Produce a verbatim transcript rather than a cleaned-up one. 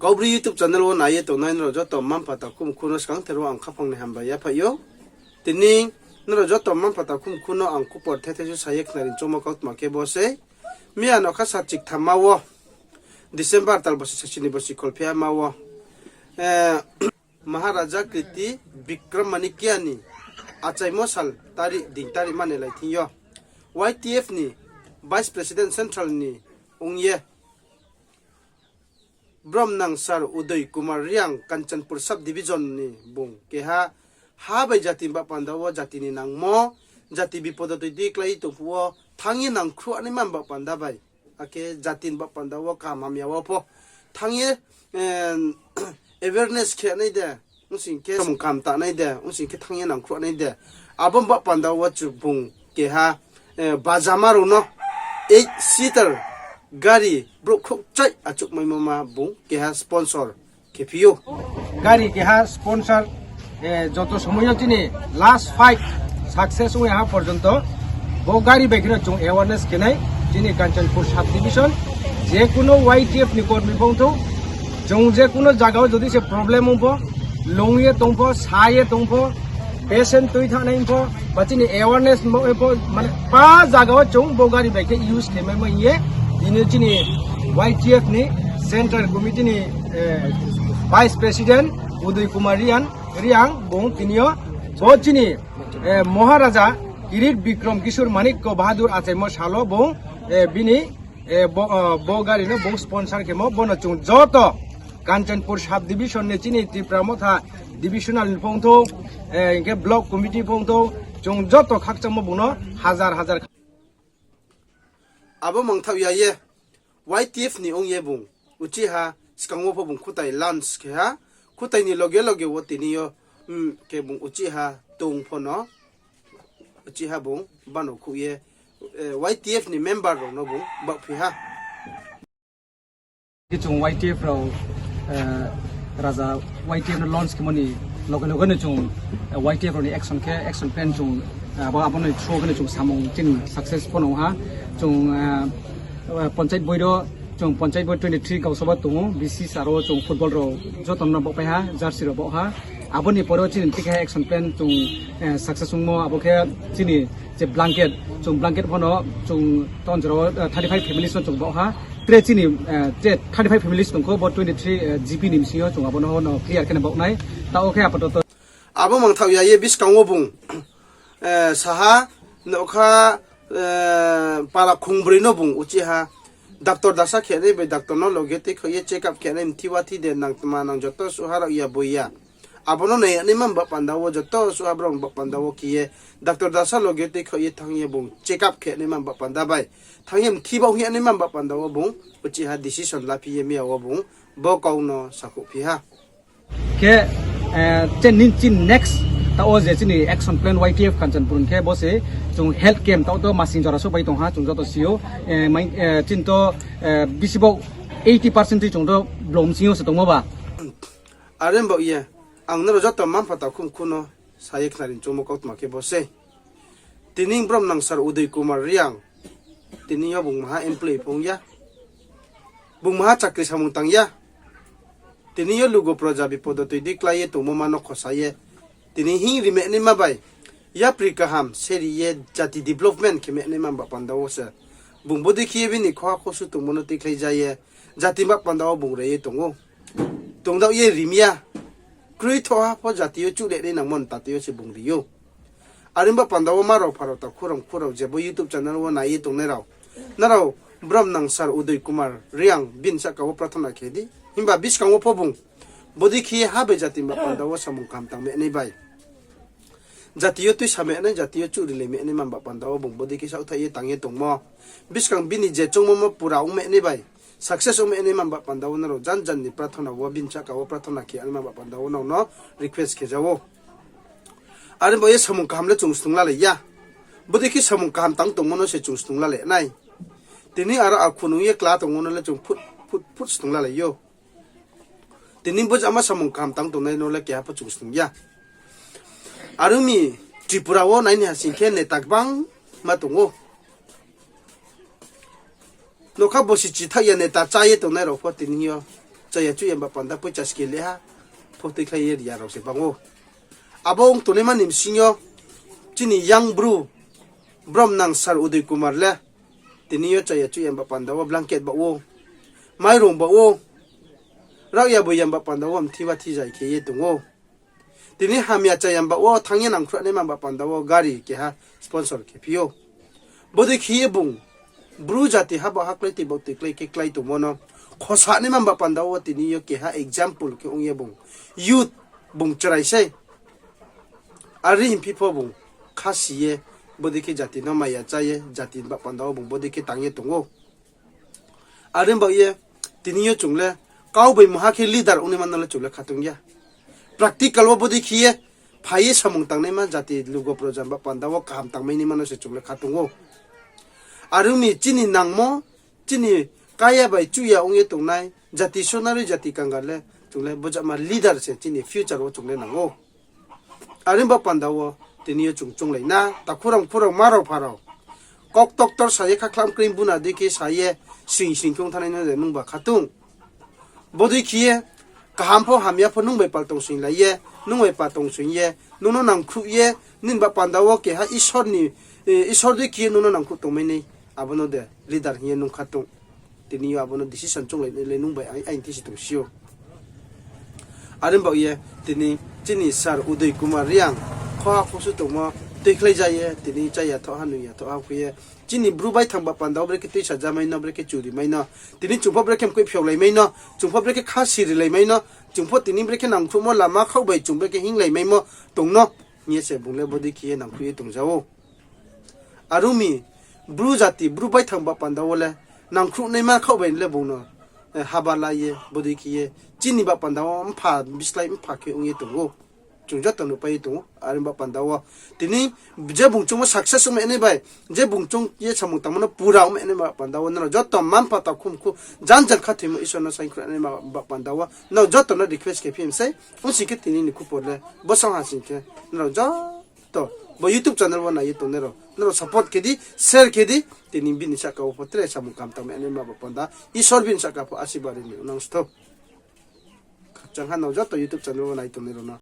Kaubru YouTube channel wo nai ye tongnai nrao joto mma-mpha takhu mkhu no skangther wo ang khaphang ni hambai yaphaih ou. Tini nrao joto mma-mpha takhu mkhu no ang khupor thethei su sa ye khnari choungmo kautma khe bo sei. Miya nokha sa chikthamma wo, December tal bosi sasini bosi kholphiyama wo, Maharaja Kriti Bikram Manikya ni achaimo sal tarik, din tarik manelai thing yo, Y T F ni Vice President Central ni ong ye, Bromnang Sir Udoy Kumar Reang Kanchanpur Sub Division ni bung keha ha bai jati ni bah panda wo jati ni nangmo, jati bipodo toi di klái tong phuh wo thanng ye nangkhruh nai ma bah panda bai, akhe jati ni bah panda wo kaham hamya wo pho thanng ye awareness khe nai de, ong sing khe samung kaham ta nai de, ong sing khe thanng ye nangkhruh nai de. Abo bah panda wo chu bung keha bajama rao no eight seater gari brouh khrouhchaih achouhmaimo ma bung keha sponsor khe phi ou. Gari keha sponsor, joto somoi yo chini last fight success ong ya ha porjonto bo gari bai kheno chung awareness khe nai. Chini Kanchanpur Sub Division, je kuno Y T F ni kormi phongthou, chung je kuno zaga wo jodi se problem ong pho, lung ye tong pho, sa ye tong pho, patient tui thanngnai pho, ba chini awareness pho, mane pa zaga wo chung bo gari bai khe use khe maimo hing ye, tini chini Y T F ni Central Committee ni Vice President Udoy Kumar Reang, Reang bung tini yo bo chini Maharaja Kirit Bikram Kishore Manikya Bahadur achaimo sal wo bung bini bo gari no bung sponsor khemo, bono chung joto Kanchanpur Sub Division ni chini Tipra Motha divisional ni phongthou, hing khe block committee phongthou, chung joto khakchangmo bung no hazar hazar kha. Abo mangthaoh ya ye, Y T F ni ong ye bung uchih ha skang wo pho bung khutai launch khe ha, khutai ni loge loge wo tini yo khe bung uchih ha tong pho no, uchih ha bung bano khouh ye, Y T F ni member rao no bung baohphi ha. Khe chung Y T F rao, raja Y T F no launch khemo ni loge loge no chung Y T F rao ni action khe, action plan chung abo, abo ni through khe no chung samung chini success pho no ha. Chung panchayat boi ro, chung panchayat boi twenty three Gausoba tong ou, B C sir wo chung football rao joto no baohpai ha, jersey rao baoh ha. Abo ni pore wo chini tikhe action plan chung success ongmo, abo khe chini je blanket, chung blanket pho no chung tonjora wo thirty five families no chung baoh ha. Tre chini tre thirty five families tong kho, bo twenty three G P ni bsing yo chung abo no clear khe no baoh nai. Taoh khe apatot abo mangthaoh ya ye buskang wo bung saha nokha para khongbroi no bung uchih ha doctor dasa khe nai bai doctor no loge tuikhaoh ye check up khe nai, mthi wa thi de nang tma nang joto suha rao ya boi ya. Abo no nai ya naima bah panda wo joto suha brao bah panda wo khe ye doctor dasa loge tuikhaoh ye thanng ye bung check up khe naima bah panda bai thanng ye mthi baoh hing ya naima bah panda wo bung uchih ha decision laphi ye miya wo bung bo kau no sakhouhphi ha. Khe chini next taoh wo je chini action plan Y T F Kanchanpur khe bo se chung health camp taoh to masing jora souhpai tong ha, chung joto si ou. Chini to bisi bo eighty percent tui chung to blom sing yo se tongmo ba. Are baoh ye, ang nrao joto mma-mpha takhu mkhu no sa ye khnari choungmo kautma khe bo sei. Tini Bromnang Sir Udoy Kumar Reang, tini yo bung maha employee phung ya, bung maha chakri samung tang ya. Tini yo lugo proja bipodo toi di klái ye tongmo ma no khosa ye, tini hing ri mehnaima bai yapri kaham seri ye jati development khe mehnaima bah panda wo se bung bodei khe ye bini khoha khosu tongmo no tuikhlai ja ye jati bah panda wo bung re ye tong ou. Tongdaoh ye rim ya. Kroi thoha pho jati yo chuh le nai nangmo ni tati yo se bung ri ou. Are bah panda wo ma rao pha rao takhu rao mkhu rao je bo YouTube channel wo nai ye tongnai rao, nrao Bromnang Sir Udoy Kumar Reang bini sahka wo prathona khe di. Himba buskang wo pho bung bodei khe ha bai jati bah panda wo samung kaham tang mehnaima bai, jati yo tuisa mehnaima, jati yo chuh rilai mehnaima bah panda wo bung bodei khe saohthaih ye tang ye tongmo. Buskang bini je choungmo mo pura ong mehnaima bai, success ong mehnaima bah panda wo nrao jan jan ni prathona wo bini sahka wo prathona khe naima bah panda wo nrao no request khe ja ou. Are baoh ye samung kaham le chung snung lalai ya. Bodei khe samung kaham tang tongmo no se chung snung lalai nai. Tini aro akhu nung ye kla tongmo no le chung phut phut phut snung lalai ou. Tini bo jama samung kaham tang tongnai no le keha pho chung snung ya. Are ong mi Tripura wo nai ni ha sing khe neta gbangma tong ou. Nokha bosi chithah ya neta chá ye tongnai rao pho tini yo chaya chuh ya ba panda poicha ske le ha, pho tuikhlai ye ri ya rao se bang ou. Abo ong tongnaima ni bsing yo chini young Bru, brom nang Sir Udoy Kumar le, tini yo chaya chuh ya ba panda wo blanket baoh ou, mairung baoh ou, raohya bo ya ba panda wo mthi ba thi zai khe ye tong ou. Tini hamya chaya baoh wo thanng ye nangkhruh naima ba panda wo gari keha sponsor khe phi ou. Bodei khe ye bung Bru jati ha baoh ha klái tei baoh tei klái khe klái tongmo no khosa naima ba panda wo tini yo keha example khe ong ye bung youth bung chrai sei. Are hing phi pho bung khasi ye bodei khe jati no maya chá ye jati ba panda wo bung bodei khe tang ye tong ou. Are baoh ye tini yo chung le kau bai mungha khe leader ongnaima no le chung le khatung ya. Practical wo bodei khe ye phai ye samung tangnaima jati lugo proja ba panda wo kaham tangmai naima no se chung le khatung ou. Are ong mi chini nangmo, chini kaya bai chuh ya ong ye tongnai, jati sonari jati kangal le chung le bojama leader se chini future wo chung le nang ou. Are ba panda wo tini yo chung chounglai na, takhu rao, phu rao, ma rao, pha rao. Kok toktor sa ye khakhlam kring buna dei khe sa ye sing sing khe ong thanngnai no de nung ba khatung. Bodei khe ye kaham pho hamya pho nung bai pal tongsoing lai ye, nung bai pa tongsoing ye, nung no nangkhruh ye, nini ba panda wo keha Isor ni, eh, Isor dei khe ye nung no nangkhruh tongmai nai, abo no de leader hing ye nung khatung. Tini yo abo no decision chounglai nai le nung bai ai, aini thisi tongsi ou. Are baoh ye tini chini Sir Udoy Kumar Reang khoha khosu tongmo tuikhlai ja ye tini chaya thoh ha, nung ya thoh ha khe ye chini Bru baithang ba panda wo brekhe tuisa jamai no, brekhe churi mai no, tini chung pho brekhe mkoih phiaolai mai no, chung pho brekhe kha siri lai mai no, chung pho tini brekhe nangkhruhmo lama khaoh bai chung brekhe hinglai maimo tong no hing ye se bung le bodei khe ye nangkhruh ye tong ja ou. Are ong mi Bru jati, Bru baithang ba panda wo le nangkhruh naima khaoh bai le bung no, eh, haba la ye bodei khe ye chini ba panda wo mpha bislái mpha khe ong ye tong ou. Chung joto nuhpai ye tong ou, are ba panda wo. Tini je bung choungmo success ong mai nai bai, je bung choung ye samung tangmo no pura ong mai nai ba panda wo, nrao joto mma-mpha takhumkhu jan jan khathoimo Isor no saingkhruh nai ba panda wo, nrao joto no request khe phi mi sei, ong sing khe tini ni khupor le bosong ha sing khe, nrao joto bo YouTube channel wo nai ye tongnai rao, nrao support khe di, share khe di, tini bini sahka wo pho tre samung kaham tang mai nai ba panda, Isor bini sahka pho asirbad ri ni nang sthou. Khakchang ha nrao joto YouTube channel wo nai tongnai rao no.